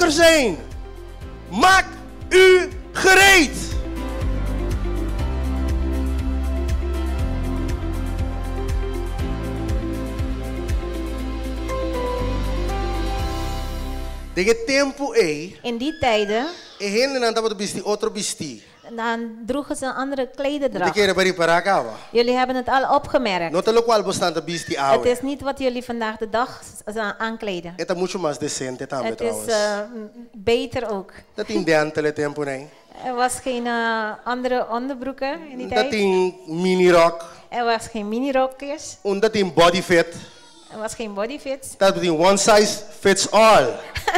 wakker zijn. Maak u gereed. Den e tempu ei, In die tijden, e hendenan tabata bisti otro bistí. dan droegen ze een andere Mi ta klederdracht. kere bo a ripará kaba. Jullie hebben het al opgemerkt. No ta lokual bosnan ta bisti Het awe. is niet wat jullie vandaag de dag aankleden. E ta muchu mas desente tambe Het is trouwens. beter ook. Ta tin dèntel e tempunan ei. Er was geen andere onderbroeken in die Ta tijd. tin mini ròk. Er was geen minirokjes. Un ta tin body fit. Er was geen bodyfit. Ta tin one size fits all.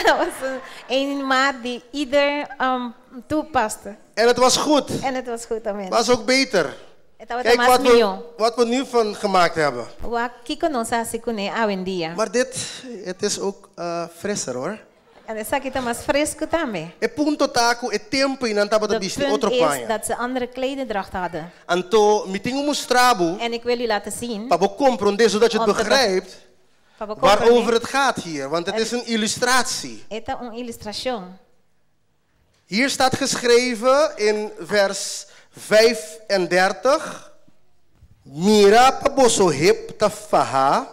Er was een maat die ieder toepaste. En het was goed. En het was goed, amen. Was ook beter. Het was Kijk mas wat we, mihó. wat we nu van gemaakt hebben. Wak kiko nos a hasi kuné awendia. Maar dit, het is ook frisser hoor. En esaki ta mas fresku tambe. E punto ta ku e tempu ei nan tabata De bisti punt otro is paña. dat ze andere klederdracht hadden. Anto mi tin ku mustra bo En ik wil u laten zien. pa bo komprondé zodat je het Om te begrijpt Pa bo komprondé. waarover het gaat hier. Want het is een illustratie. E ta un ilustrashon. Hier staat geschreven in vers 35. Mira pa boso hep ta faha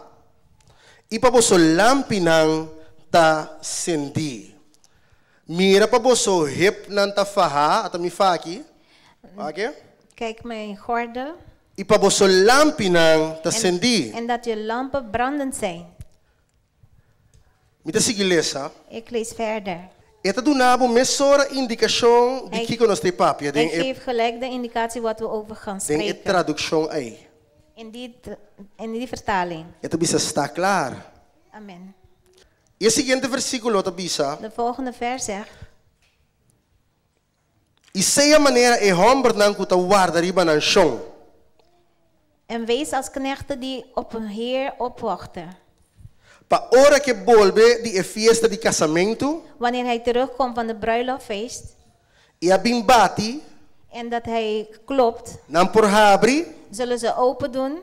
i pa boso lampinan ta sendí. Mira pa boso hepnan ta faha, ata mi faha aki. Oké? Kijk mijn gordel. I pa boso lampinan ta sendí. En dat je lampen brandend zijn. Mi ta sigui lesa. Ik lees verder. E ta duna bo mesora indikashon di kiko nos ta papia den Hij e geeft gelijk de indicatie wat we over gaan den e spreken. tradukshon ei. In die vertaling. E ta bisa sta klar. Amen. I e siguiente versíkulo ta bisa. De volgende vers zegt. I sea manera e hòmbernan ku ta warda riba nan shon. En wees als knechten die op hun heer opwachten. Pa ora ku e bolbe di e fiesta di kasamentu. Wanneer hij terugkomt van de bruiloftfeest. I a bin bati. En dat hij klopt. Nan por habri. Zullen ze open doen.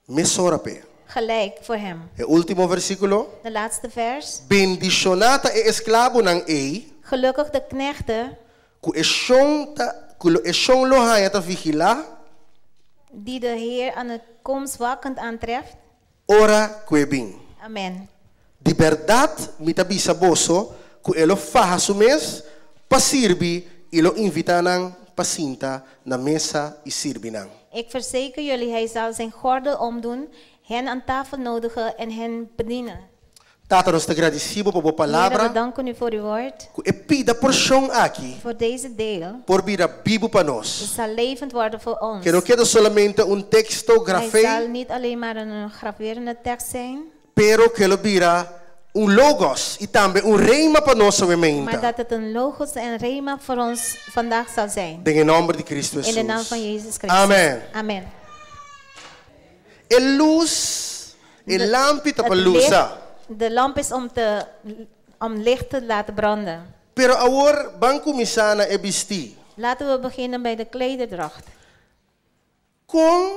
Mesora p'e. Gelijk voor hem. E último versíkulo. De laatste vers. Bendishoná ta e esklabonan ei. Gelukkig de knechten. Ku e shon ta, ku lo, e shon lo haña ta vigilá. Die de Heer aan de komst wakend aantreft. Ora ku e bin. Amen. Di bèrdat mi ta bisa boso ku e lo faha su mes pa sirbi i lo invitá nan pa sinta na mesa i sirbi nan. Ik verzeker jullie, hij zal zijn gordel omdoen, hen aan tafel nodigen en hen bedienen. Tata, nos ta gradisí bo pa bo Heer, palabra. we danken u voor uw woord. Ku e pida porshon aki. Voor deze deel. Por bira bibu pa nos. Het zal levend worden voor ons. Ke no keda solamente un teksto Hij grafé. zal niet alleen maar een graverende tekst zijn. Pero ke lo bira un logos i tambe un rema pa nos awe meinta. Maar dat het een logos en rema voor ons vandaag zal zijn. Den e nòmber di Cristo In de Jesus. naam van Jezus Christus. Amen. Amen. E lus, e lampi ta pa Het lusa. licht, de lamp is om licht te laten branden. Pero awor ban kuminsá na e bistí. Laten we beginnen bij de klederdracht. Kon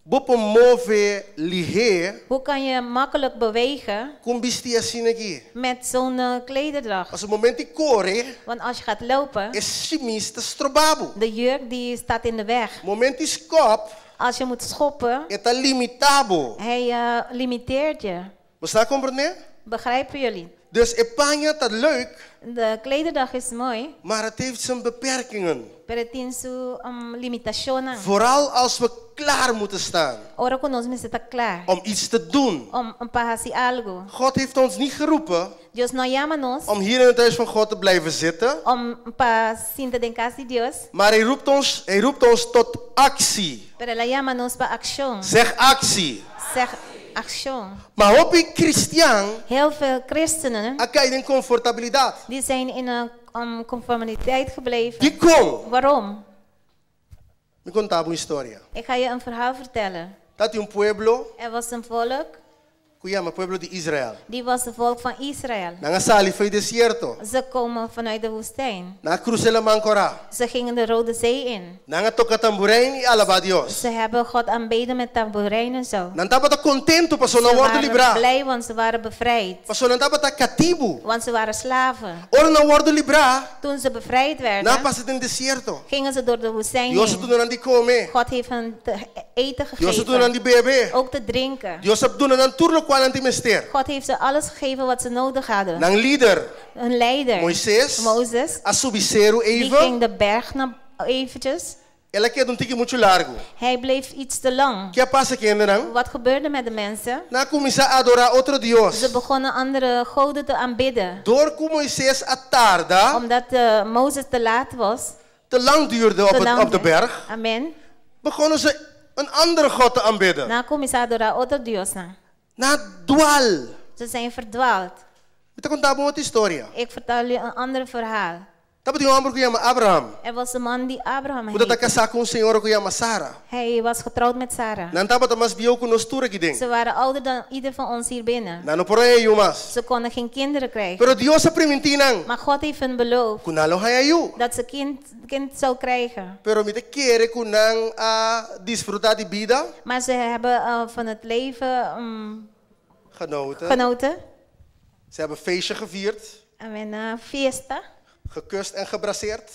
bo por move lihé Hoe kan je makkelijk bewegen ku un bistí asina aki? met zo'n klederdracht? Pasobra momento di kore, Want als je gaat lopen, e shimis ta stroba bo. de jurk die staat in de weg. Momento di skòp, Als je moet schoppen, e ta limitá bo. hij limiteert je. Bo ta komprondé? Begrijpen jullie? Dus e paña ta leuk. De klederdracht is mooi. Maar het heeft zijn beperkingen. Pero e tin su limitashonnan. Vooral als we klaar moeten staan. Ora ku nos mester ta kla. Om iets te doen. Om pa hasi algu. God heeft ons niet geroepen. Dios no a yama nos. Om hier in het huis van God te blijven zitten. Om pa sinta den kas di Dios. Maar hij roept ons, hij roept ons tot actie. Pero el a yama nos pa akshon. Zeg actie. Zeg akshon. Maar hopi kristian Heel veel christenen a kai den konfortabilidat. die zijn in een conformiteit gebleven. Dikon? Waarom? Mi konta bo un historia. Ik ga je een verhaal vertellen. Tabatin un pueblo. Er was een volk. Ku yama pueblo di Israel. Die was het volk van Israël. Nan a sali for di desierto. Ze komen vanuit de woestijn. Nan a krusa Laman Kòrá. Ze gingen de Rode Zee in. Nan a toka tamburein i alabá Dios. Ze hebben God aanbeden met tamboerijn en zo. Nan tabata kontentu pasobra Ze nan wòrdu waren librá. blij, want ze waren bevrijd. Pasobra nan tabata katibu. Want ze waren slaven. Ora nan wòrdu librá, Toen ze bevrijd nan a werden, pasa den desierto. gingen ze door de woestijn Dios a heen. duna nan di kome. God heeft hen te eten Dios a duna nan gegeven. di bebe. Ook te drinken. Dios a duna nan tur lokual nan tin mester. God heeft ze alles gegeven wat ze nodig hadden. Nan lider, Hun leider, Moises, Mozes, a subi seru die even. ging de berg naar eventjes. El a keda un tiki muchu largu. Hij bleef iets te lang. Ke a pasa ku hendenan? Wat gebeurde met de mensen? Nan a kuminsá adorá otro dios. Ze begonnen andere goden te aanbidden. Dor ku Moises a tarda, Omdat Mozes te laat was. te lang duurde op Te het, lang, op de hè? berg, Amen. begonnen ze een andere god te aanbidden. Nan a kuminsá adorá otro diosnan. Nan a dwal. Ze zijn verdwaald. Mi ta konta bo un otro historia. Ik vertel u een ander verhaal. Tabatin un hòmber ku yama Abraham. Er was een man die Abraham Ku tabata heette. kasá ku un señora ku yama Sara. Hij was getrouwd met Sarah. Nan tabata mas bieu ku nos tur aki den. Ze waren ouder dan ieder van ons hier binnen. Nan no por a haña yu mas. Ze konden geen kinderen krijgen. Pero Dios a primintí nan Maar God heeft hun beloofd ku nan lo haña yu. dat ze kind zou krijgen. Pero mi ta kere ku nan a disfrutá di bida. Maar ze hebben van het leven Genoten. genoten. Ze hebben feestje gevierd. Amen. Fiesta. Gekust en gebraseerd.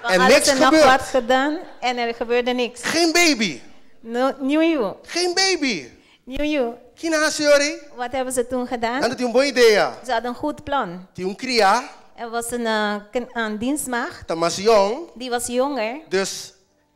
Van En alles niks en nog gebeurd. wat gedaan en er gebeurde niks. Geen baby. No, nieuw you. Geen baby. Nieuw you. Ki nan a hasi ora? Wat hebben ze toen gedaan? Nan tin un bon idea. Ze hadden een goed plan. Tin un kriá. Er was een dienstmaagd. Ta mas yòn. Die was jonger. Dus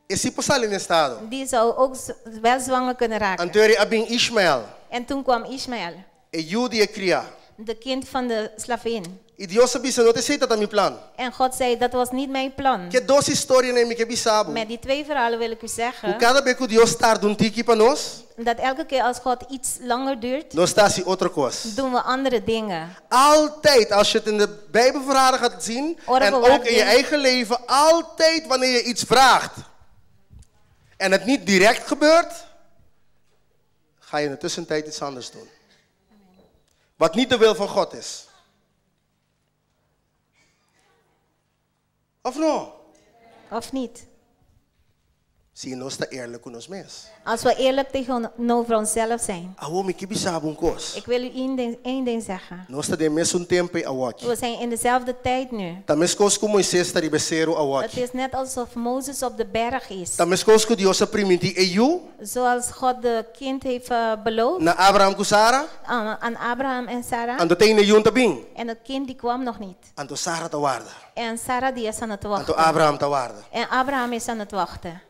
e sí por sali na estado. Die zou ook wel zwanger kunnen raken. Anto a bin Ishmael. En toen kwam Ismaël. E yu di e kriá. De kind van de slavin. I Dios a bisa, no ta esei tabata mi plan. En God zei, dat was niet mijn plan. Ku e dos historianan ei mi ke bisa bo. Met die twee verhalen wil ik u zeggen. Ku kada bes ku Dios tarda un tiki pa nos, Dat elke keer als God iets langer duurt, nos ta hasi otro kos. doen we andere dingen. Altijd als je het in de Bijbelverhalen gaat zien, Ora en we ook in je worden- eigen leven, altijd wanneer je iets vraagt en het niet direct gebeurt, ga je in de tussentijd iets anders doen. Wat niet de wil van God is. Of no? Of niet? Si nos ta eerlijk ku nos mes. Als we eerlijk tegenover onszelf zijn. Awor mi ke bisa bo un kos. Ik wil u één ding zeggen. Nos ta den mesun tempu awoki. We zijn in dezelfde tijd nu. Ta meskos ku Moises ta riba seru Het awoki. is net alsof Mozes op de berg is. Ta meskos ku Dios a primintí e yu Zoals God de kind heeft beloofd na Abraham ku Sara. aan Abraham en Sarah. Anto te ainda e yu n' ta bin. En het kind die kwam nog niet. Anto Sara ta warda. En Sarah die is aan het Anto wachten. Abraham ta warda. En Abraham is aan het wachten.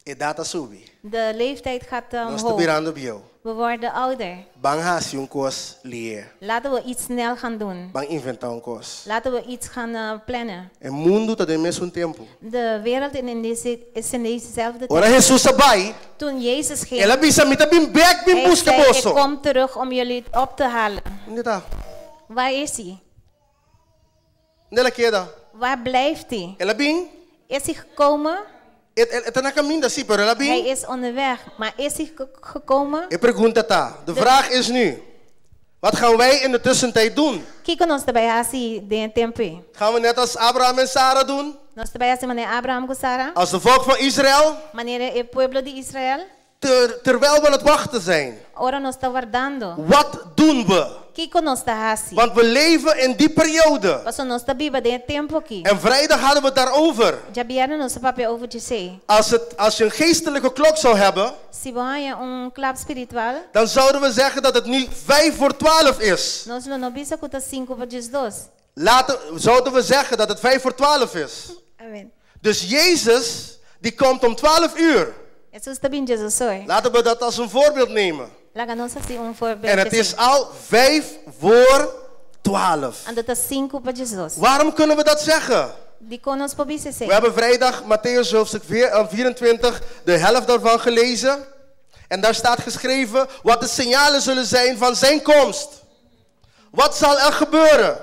Edat ta subi. De leeftijd gaat Nos ta omhoog. birando bieu. We worden ouder. Ban hasi un kos lihé. Laten we iets snel gaan doen. Ban inventá un kos. Laten we iets gaan plannen. E mundu ta den mesun tempu. De wereld is in dezezelfde Ora tijd. Hesus a bai, Toen Jezus ging, el a bisa mi ta bin bèk bin hij buska zei, ik boso. kom terug om jullie op te halen. Unda e ta? Waar is hij? Unda el a keda? Waar blijft hij? El a bin? Is hij gekomen? E ta na kaminda, sí, pero el a bin? Hij is onderweg, maar is hij gekomen? E pregunta ta. De vraag is nu, wat gaan wij in de tussentijd doen? Kiko nos ta bai hasi den e tempu. Gaan we net als Abraham en Sarah doen? Nos ta bai hasi manera Abraham ku Sara? Als de volk van Israël? Manera e pueblo di Israel? Terwijl we aan het wachten zijn. Ora nos ta wardando. Wat doen we? Kiko nos ta hasi. Want we leven in die periode. Paso nos ta biba den e tempu aki. En vrijdag hadden we het daarover. Djabièrnè nos a papia over dje. Als je een geestelijke klok zou hebben, Si bo haña un klap spiritual, dan zouden we zeggen dat het nu 11:55 is. nos lo no bisa ku ta 11:55. Later zouden we zeggen dat het 11:55 is. Amen. Dus Jezus, die komt om 12 uur. Hesus ta bin diesdos or. Laten we dat als een voorbeeld nemen. Laga nos hasi un voorbeeld. En het is al 11:55. Anto ta 11:55. Waarom kunnen we dat zeggen? Dikon nos por bisa We hebben vrijdag Mattheüs hoofdstuk 24, de helft daarvan gelezen. En daar staat geschreven wat de signalen zullen zijn van zijn komst. Wat zal er gebeuren?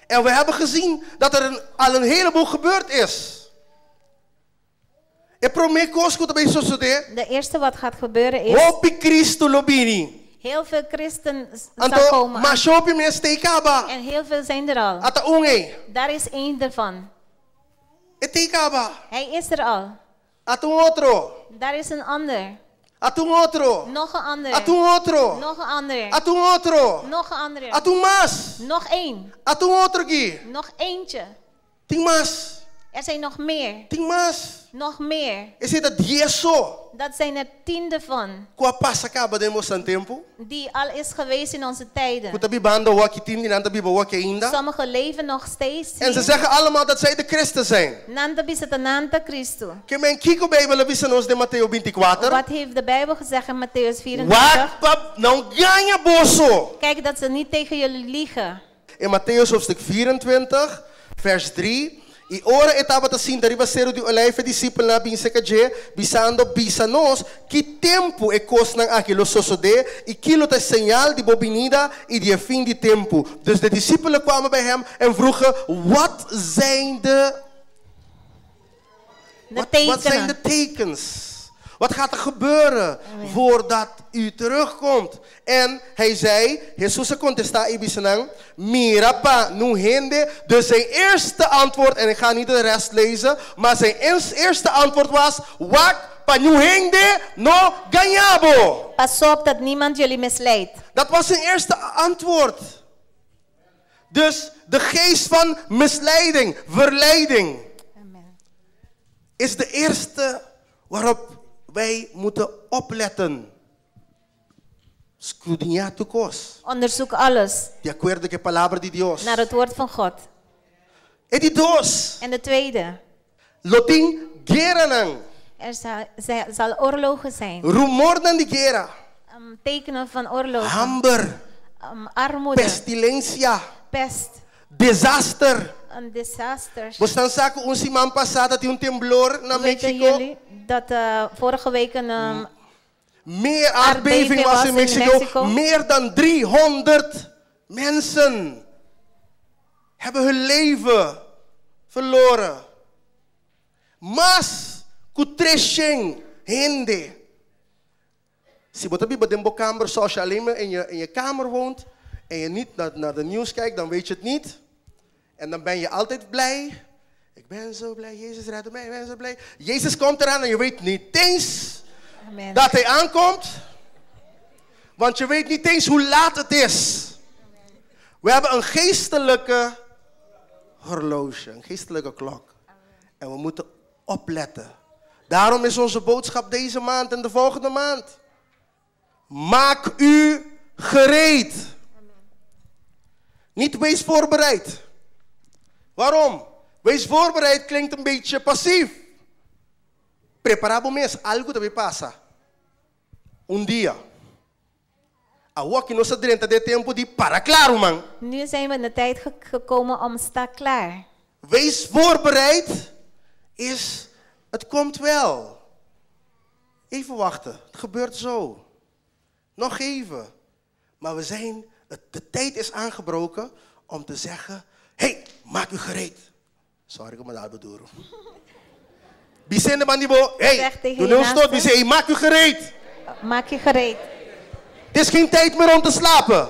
En we hebben gezien dat er al een heleboel gebeurd is. E promé kos ku ta bai sosodé. De eerste wat gaat gebeuren is, Hopi Cristo lo bini. Heel veel christen zal Anto, komen. masha hopi mes t'ei kaba. En heel veel zijn er al. Ata un ei. Daar is één ervan. E t'ei kaba. Hij is er al. Ata un otro. Daar is een ander. Ata un otro. Nog een ander. Ata un otro. Nog een ander. Ata un otro. Nog een andere. Ata un mas. Nog één. Ata un otro aki. Nog eentje. Tin mas. Er zijn nog meer. Tin mas. Nog meer. Esei ta 10 so. Dat zijn er 10 ervan. Ku a pasa kaba den nos tempu. Die al is geweest in onze tijden. Ku ta bibando awor, tin di nan ta biba awor ainda. Sommigen leven nog steeds. En ze zeggen allemaal dat zij de Christen zijn. Nan ta bisa ta nan ta Cristo. Ke men kiko Beibel a bisa nos den Mateo 24? Wat heeft de Bijbel gezegd in Mattheüs 24? Wak pa nan gaña boso. Kijk dat ze niet tegen jullie liegen. In Mattheüs hoofdstuk 24, vers 3. I ora e tabata sinta riba Seru di Olijf, e disipelnan a bin serka dje, bisando, Bisa nos, ki tempu e kosnan aki lo sosodé, i ki lo ta e señal di bo binida i di e fin di tempu? Dus de disipelen kwamen bij hem en vroegen, Wat zijn de De Wat, wat zijn tekenen. de tekens? Wat gaat er gebeuren voordat u terugkomt? En hij zei, Jesus a kontestá i bisa nan, mira pa niun hende. Dus zijn eerste antwoord, en ik ga niet de rest lezen, maar zijn eerste antwoord was, wak pa niun hende no gaña bo. Pas op dat niemand jullie misleidt. Dat was zijn eerste antwoord. Dus de geest van misleiding, verleiding, Amen. is de eerste waarop wij moeten opletten. Skrudiñá tur kos. Onderzoek alles Di akuerdo ku e palabra di Dios. naar het woord van God. E di dos, En de tweede, lo tin gueranan. er zal oorlogen zijn. Rumornan di guera. Tekenen van oorlogen. Hamber. Armoede. Pestilensia. Pest. Desaster. Een disaster. Boso sa ku un siman pasá tabatin un temblor na Weten Mexico? jullie dat vorige week een Meer aardbeving aardbeving was was in in Mexico. Mexico? Meer dan 300 mensen hebben hun leven verloren. Mas ku 300 hende. Si bo ta biba den bo kamber, zoals je alleen maar in je kamer woont en je niet naar de nieuws kijkt, dan weet je het niet. En dan ben je altijd blij. Ik ben zo blij, Jezus redde mij, ik ben zo blij. Jezus komt eraan en je weet niet eens Amen. dat hij aankomt. Want je weet niet eens hoe laat het is. We hebben een geestelijke horloge, een geestelijke klok. En we moeten opletten. Daarom is onze boodschap deze maand en de volgende maand. Maak u gereed. Niet wees voorbereid. Waarom? Wees voorbereid klinkt een beetje passief. Prepará bo mes, algu ta bai pasa. Un dia. Awor aki nos a drenta den tempu di para kla, man. Nu zijn we in de tijd gekomen om sta klaar. Wees voorbereid is, het komt wel. Even wachten, het gebeurt zo. Nog even. Maar de tijd is aangebroken om te zeggen, hey, maak u gereed. Sorry, ik me daar bedoel. Bisa e banda di bo, hey, Zeg tegen doe je nu een stoot, naaste. bisa, hey, maak u gereed. Maak je gereed. Het is geen tijd meer om te slapen.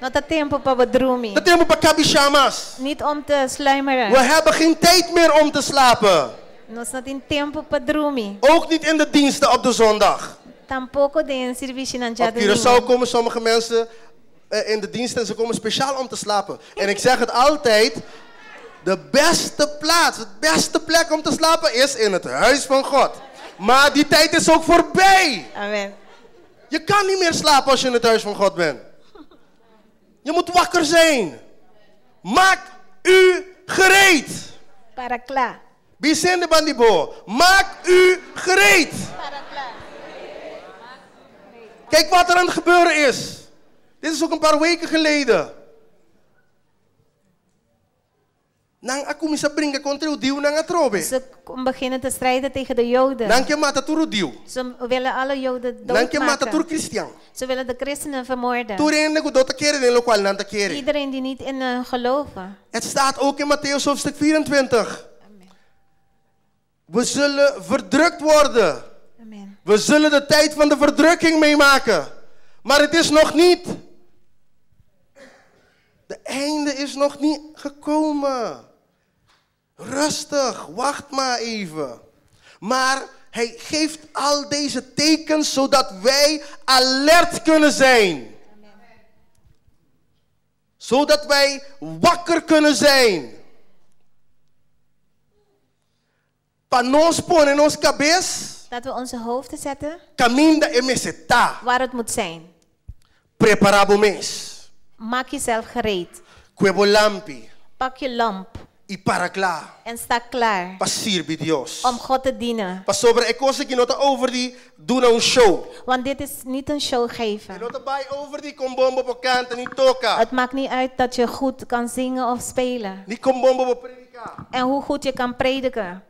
No ta tempu pa drumi. No ta tempu pa kabishá mas. Niet om te sluimeren. We hebben geen tijd meer om te slapen. Nos no tin tempu pa drumi. Ook niet in de diensten op de zondag. Tampoko den servisio na Op djadumingu. Curaçao komen sommige mensen in de dienst en ze komen speciaal om te slapen. En ik zeg het altijd, de beste plaats, de beste plek om te slapen is in het huis van God. Maar die tijd is ook voorbij. Amen. Je kan niet meer slapen als je in het huis van God bent. Je moet wakker zijn. Maak u gereed. Para kla. Bisa e banda di bo. Maak u gereed. Para kla. Kijk wat er aan het gebeuren is. Dit is ook een paar weken geleden. Nan a kuminsá bringa kontra hudiunan atrobe. Ze beginnen te strijden tegen de Joden. Nan ke mata tur hudiu. Ze willen alle Joden Nan ke mata tur doodmaken. kristian. Ze willen de christenen vermoorden. Tur hende ku no ta kere den lokual nan ta kere. Iedereen die niet in hun geloven. Het staat ook in Mattheüs hoofdstuk 24. Amen. We zullen verdrukt worden. Amen. We zullen de tijd van de verdrukking meemaken. Maar het is nog niet. De einde is nog niet gekomen. Rustig, wacht maar even. Maar hij geeft al deze tekens zodat wij alert kunnen zijn. Zodat wij wakker kunnen zijn. Pa nos pone nos kabes Dat we onze hoofden zetten kaminda e mester ta. Waar het moet zijn. Prepará bo mes. Maak jezelf gereed. Kue bo lampi Pak je lamp i para kla en sta klaar pa sirbi Dios. Om God te dienen. Pasobra e kos aki no ta over di duna un show. Want dit is niet een show E geven. no ta bai over di kon bon bo por kanta ni toka. Het maakt niet uit dat je goed kan zingen of spelen. Ni kon bon bo por prediká. En hoe goed je kan prediken.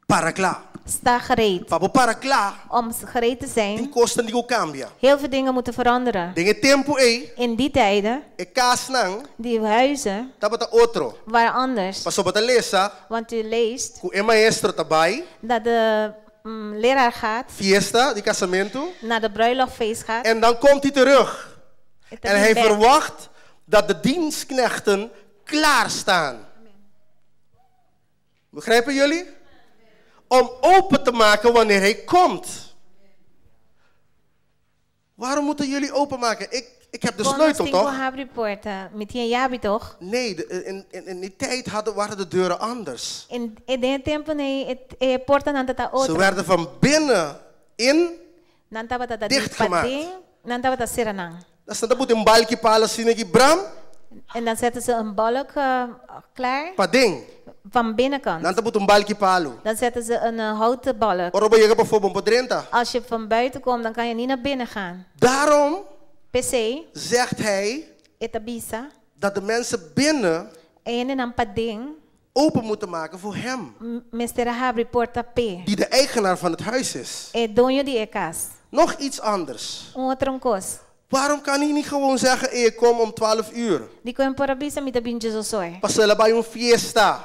Para kla. Sta gereed. Pa bo para kla, Om gereed te tin zijn, kosnan tin ku kambia. Heel veel dingen moeten veranderen. Den e tempu ei, In die tijden, e kasnan die huizen tabata otro. Waren anders. Pasobra bo ta lesa Want u leest ku e maestro ta bai dat de leraar gaat fiesta di kasamentu naar de bruiloftfeest gaat. en dan komt hij terug. Het En hij bed. Verwacht dat de dienstknechten klaarstaan. Begrijpen jullie? Om open te maken wanneer hij komt. Waarom moeten jullie openmaken? Ik heb de Kon sleutel, nos tin ku toch? habri porta. Mi tin e yabi toch? Nee, in die tijd waren de deuren anders. In den tempu ei e portanan tabata Ze otro. werden van binnen in Nan tabata di dichtgemaakt. paden, nan tabata sera nan. Dan nan ta pone un balki palu asina aki, bram, En dan zetten ze een balk klaar paden. Van binnenkant. Nan ta pone un balki palu. Dan zetten ze een houten balk. Ora bo yega pafó, bo no por drenta. Als je van buiten komt, dan kan je niet naar binnen gaan. Daarom P'esei, zegt hij e ta bisa, dat de mensen binnen e hendenan paden, open moeten maken voor hem. Mester habri porta p'e. Die de eigenaar van het huis is. E doño di e kas. Nog iets anders. Un otro kos. Waarom kan hij niet gewoon zeggen, ik kom om 12 uur? Dikon e no por a bisa mi ta bin diesdos or. Paso el a bai un fiesta.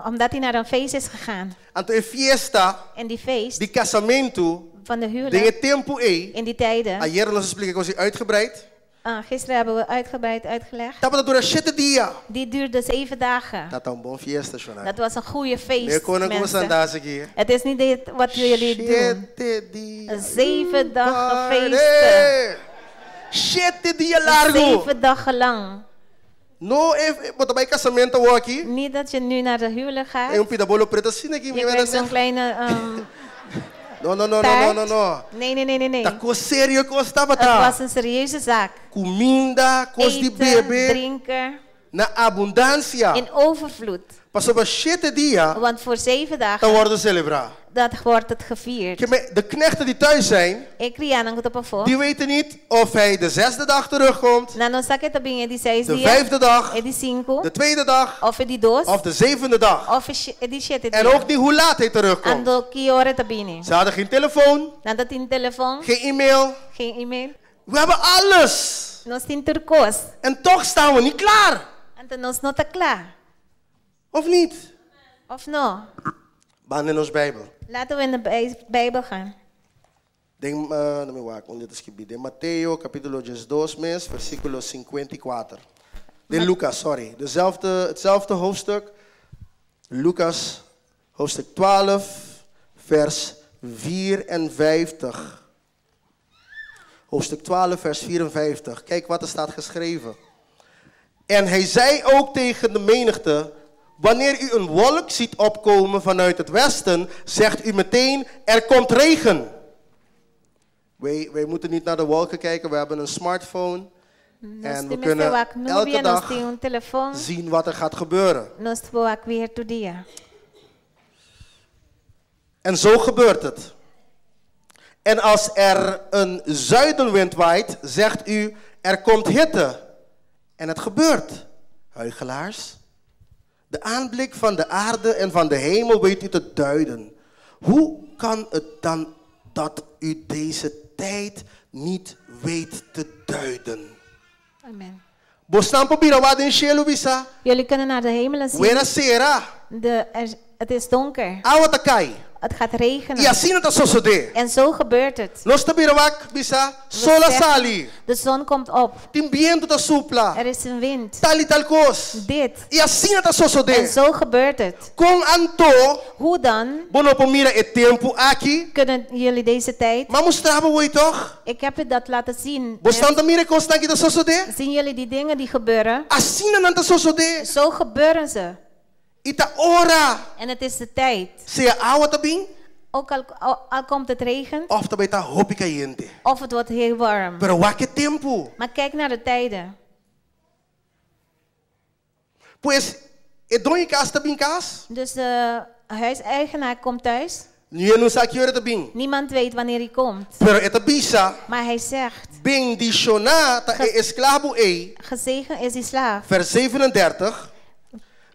Omdat hij naar een feest is gegaan. Anto e fiesta En die feest di kasamentu, van de den huwelijk e tempu ei, in die tijden. Ayera nos a splika kos uitgebreid. Ah, gisteren hebben we uitgebreid uitgelegd. Tabata dura 7 dia. Die duurde 7 dagen. Tabata un bon fiesta, Shona. Dat was een goede Nee, feest, kon ik mensen. aqui. Het is niet dit wat jullie doen. 7 dia. 7 dagen Party. feesten. 7 dia largu. 7 dagen lang. No, if, bo ta bai kasamentu aki. Niet dat je nu naar de huwelijk gaat. E un pida bolo pretu asina aki. Je krijgt zo'n kleine No, no, no, no, no, taart. no, no. Nee, nee, nee, nee, nee. Ta kos serio kos Het tabata. was een serieuze zaak. Kuminda, kos di Eten, bebe, drinken, na abundansia. In overvloed. Pasobra 7 dia, Want voor zeven dan dagen, wordt selebrá. Dat wordt het gevierd. De knechten die thuis zijn, E kriánan ku ta pafó. Die weten niet of hij de zesde dag terugkomt, Nan no sa ku e ta bin e di seis de dia, vijfde dag, e di sinku, de tweede dag òf e di dos, of de zevende dag. Òf e di shete En dia. ook niet hoe laat hij terugkomt. Anto ki ora e ta bini. Ze hadden geen telefoon, Nan no tin telefòn, geen e-mail. Geen e-mail. We hebben alles. Nos tin tur kos. En toch staan we niet klaar. Anto nos no ta kla. Of niet? Òf no? Ban den nos Beibel. Laten we in de Bijbel gaan. Den, no mi wak, unda ta skibí. Den Mateo, kapítulo 12, mes, versíkulo 54. Den Lucas, sorry. Hetzelfde hoofdstuk. Lucas, hoofdstuk 12, vers 54. Hoofdstuk 12, vers 54. Kijk wat er staat geschreven. En hij zei ook tegen de menigte: Wanneer u een wolk ziet opkomen vanuit het westen, zegt u meteen: er komt regen. Wij moeten niet naar de wolken kijken, we hebben een smartphone. En we kunnen elke dag Nos tin telefòn. zien wat er gaat gebeuren. Nos por wak weer tur dia. En zo gebeurt het. En als er een zuidenwind waait, zegt u, er komt hitte. En het gebeurt. Huichelaars, de aanblik van de aarde en van de hemel weet u te duiden. Hoe kan het dan dat u deze tijd niet weet te duiden? Amen. Boso por mira wak den shelu bisa. Jullie kunnen naar de hemelen zien. Wera sera. Het is donker. Awa ta kai. Het gaat I regenen. asina ta sosodé. En zo gebeurt het. Nos ta bira wak bisa, We solo a zeggen, sali. De zon komt op. Tin bientu ta supla. Er is een wind. Tal i tal kos. Dit. I asina ta sosodé. En zo gebeurt het. Kon anto, Hoe dan bo no por mira e tempu aki? kunnen jullie deze tijd? M'a mustra bo toch? Ik heb u dat laten zien. Boso n' ta mira e kosnan aki ta sosodé? Zien jullie die dingen die gebeuren? Asina nan ta sosodé. Zo gebeuren ze. I ta ora. En het is de tijd. Sea awa ta bin, Ook al, al, al komt het regen, òf ta bai ta hopi kayente. of het wordt heel warm. Pero wak e tempu. Maar kijk naar de tijden. Pues, e doño di kas ta bin kas? Dus de huiseigenaar komt thuis. Niun no sa ki ora e ta bin. Niemand weet wanneer hij komt. Pero e ta bisa, Maar hij zegt, bendishoná ta e esklabo ei, gezegend is die slaaf. vers 37,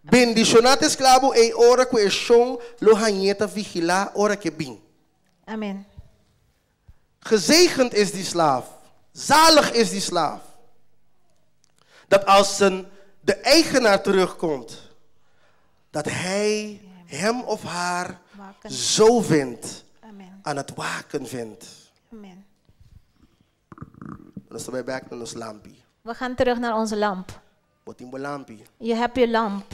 bendishoná ta e esklabo ei ora ku e shon lo hañ'é ta vigilá ora ku e bin. Amen. Gezegend is die slaaf. Zalig is die slaaf. Dat als zijn, de eigenaar terugkomt, dat hij hem of haar Waken. zo vindt, Amen. aan het waken vindt. Amen. Nos ta bai bèk na nos lampi. We gaan terug naar onze lamp. Bo tin bo lampi. Je hebt je lamp.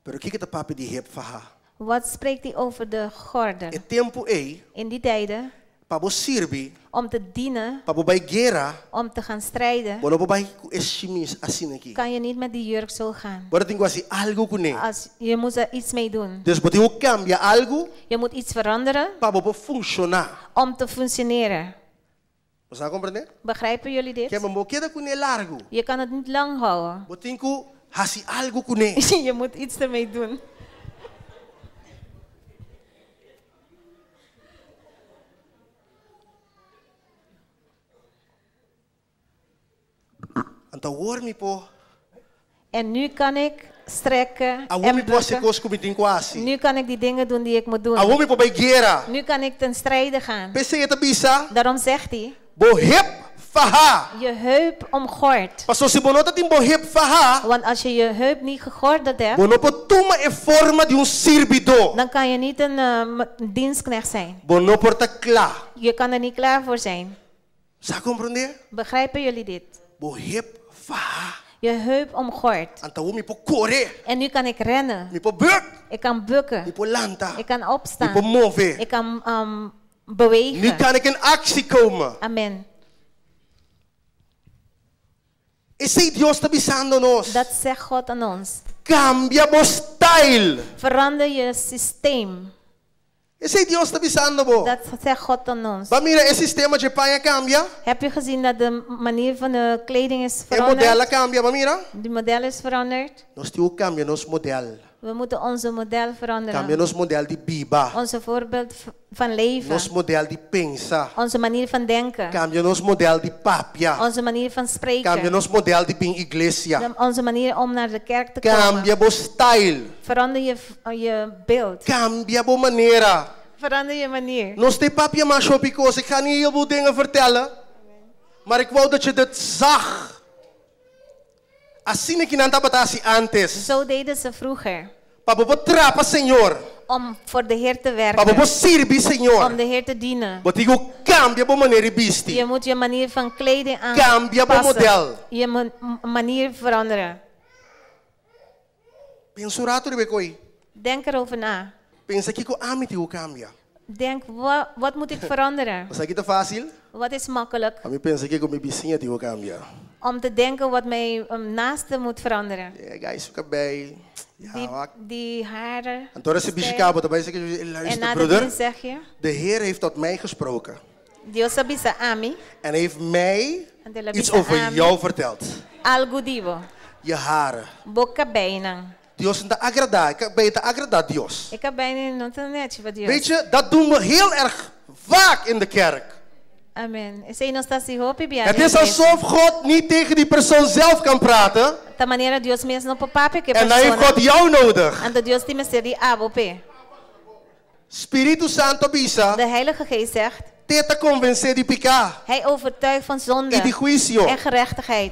Pero kiko e ta papia di hep fahá? Wat spreekt hij over de gordel? E tempu ei, In die tijden, pa bo sirbi, om te dienen, pa bo bai guera, om te gaan strijden, bo no por bai ku e shimis asina aki. kan je niet met die jurk zo gaan. Bo tin ku hasi algu kuné. Als, je moet er iets mee doen. Dus bo tin ku kambia algu Je moet iets veranderen pa bo por funshoná. om te functioneren. Bo a komprondé? Begrijpen jullie Ke dit? men bo keda kuné largu. Je kan het niet lang houden. Bo tin ku hasi algu kuné. Je moet iets ermee doen. Anto awor mi por. En nu kan ik strekken Awor en mi por hasi bukken. kos ku mi tin ku hasi. Nu kan ik die dingen doen die ik moet doen. Awor mi por bai guera. Nu kan ik ten strijde gaan. P'esei e ta bisa, Daarom zegt hij, bo hep fahá. je heup omgord. Paso si bo no tin bo hep fahá, Want als je je heup niet gegordeld hebt, bo no por tuma e forma di un sirbidó. dan kan je niet een dienstknecht zijn. Bo no por ta kla. Je kan er niet klaar voor zijn. Bo a komprondé? Begrijpen jullie dit? Bo hep fahá. Je heup omgord. Anto awor mi por kore, En nu kan ik rennen. mi por bùk, Ik kan mi bukken. por lanta, Ik kan mi por opstaan. move. Ik kan Nu bewegen. kan ik in actie komen. Amen. Esei Dios ta bisando nos. Dat zegt God aan ons. Kambia bo style. Verander je systeem. Esei Dios ta bisando bo. Dat zegt God aan ons. B'a mira e sistema di paña a kambia. Heb je gezien dat de manier van de kleding is E modelo veranderd? a kambia, b'a mira. De model is veranderd. Nos tin ku kambia nos model. We moeten onze model Kambia veranderen. nos model di biba. Onze voorbeeld van leven. Nos model di pensa. Onze manier van denken. Kambia nos model di papia. Onze manier van Kambia spreken. nos model di bin iglesia. Onze manier om naar de kerk te komen. Kambia bo style. Verander je beeld. Kambia bo manera. Verander je manier. Nos t'ei papia masha hopi kos. Ik ga niet heel veel dingen vertellen. Maar ik wou dat je dit zag. Asina ku nan tabata hasi antes. Zo deden ze vroeger. Pa bo por traha pa Señor. Om voor de Heer te Pa bo werken. por sirbi Señor. Om de Heer te dienen. Bo tin ku kambia bo manera di bisti. Je moet je manier van kleding Cambia bo aanpassen. model. Je manier veranderen. Pensa un ratu riba e kos ei. Denk erover na. Pensa kiko ami tin ku kambia. Denk, wat moet ik veranderen? Bo sa kiko ta fásil? Wat is makkelijk? Ami pensa kiko mi bisiña tin ku kambia. Om te denken wat mijn naaste moet veranderen. E, guys, su kabei. Ja, Die, wak. die haren. Anto ora e bishitá bo, tambe En luister, na de broeder. dienst zeg je, De Heer heeft tot mij gesproken. Dios a bisa ami, En heeft mij En de la iets bisa over ami. jou verteld. algu di bo. Je haren. Bo kabeinan. Dios no ta agradá. Bo ta agradá Dios. E kabeinan no ta nèchi pa Dios. Weet je, dat doen we heel erg vaak in de kerk. Amen. Esei nos ta hasi hopi bia. Het is alsof God niet tegen die persoon zelf kan praten. Ta manera Dios mes no por papia ku e En dan heeft persona. God jou nodig. Anto Dios tin mester di abo p'e. Spiritu Santu bisa, De Heilige Geest zegt, t'e ta konvensé di piká. hij overtuigt van zonde I di huisio. en gerechtigheid.